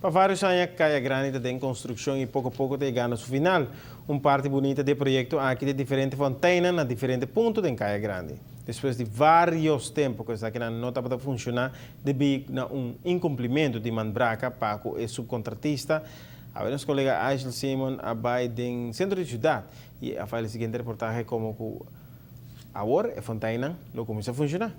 Pa varios aña Caya Grandi ta den construccion y poco poco ta yegando na su final. Un parti bunita di e proyecto aki ta diferente fontein na diferente punto di Caya Grandi. Despues di varios tempo cu esaki no tabata funciona debi na un incumplimento di Manbraka pa cu e subcontratista, a nos colega Aisel Simon a bay den centro di ciudad y a haci e siguiente reportahe con cu awor e fontein lo cuminsa funciona.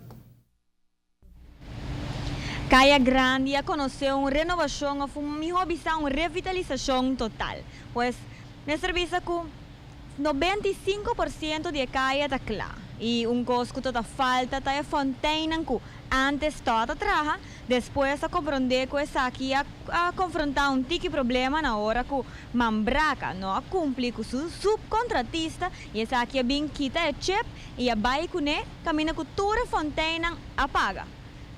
Caya Grandi a conoce un renobacion of un miho bisa un revitalisacion total. Pues, mester bisa cu 95% di caya ta cla. Y un cos cu ta falta ta e fontein cu antes tabata traha, despues a comprende cu esaki a confronta un tiki problema na ora cu Mambraka no a cumpli cu su subcontratista y esaki a bin kita e chip y a bay cune caminda cu tur fontein a paga.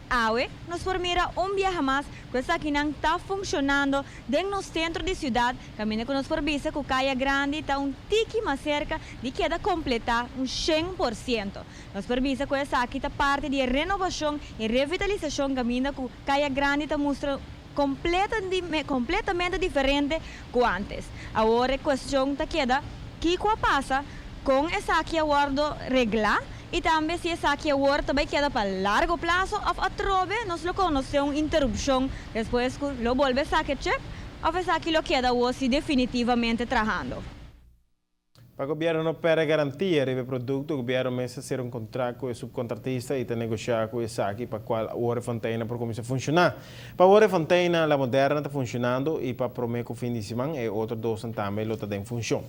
Awe, nos por mira un biaha mas cu esakinan ta funcionando den centro di ciudad, caminda cu nos por bisa cu Caya Grandi ta un tiki mas cerca di keda completa un 100%. Nos por bisa cu esaki ta parti di renobacion y revitalisacion, caminda cu Caya Grandi ta mustra completamente diferente cu antes. Awor e cuestion ta keda, kico a pasa cu esaki a wordo regla y tambe si esaki awor tambe keda pa largo plazo of atrobe nos lo conoce un interupcion despues cu lo bolbe saca chip of esaki lo keda si definitivamente trahando. Pa gobierno no perde garantia di producto, gobierno mester cera un contrato cu e subcontratista y ta negocia cu esaki pa cual awor fontein por cuminsa funciona. Pa awor fontein La Moderna ta funcionando y pa prome fin di siman e otro dos tambe lo ta den funcion.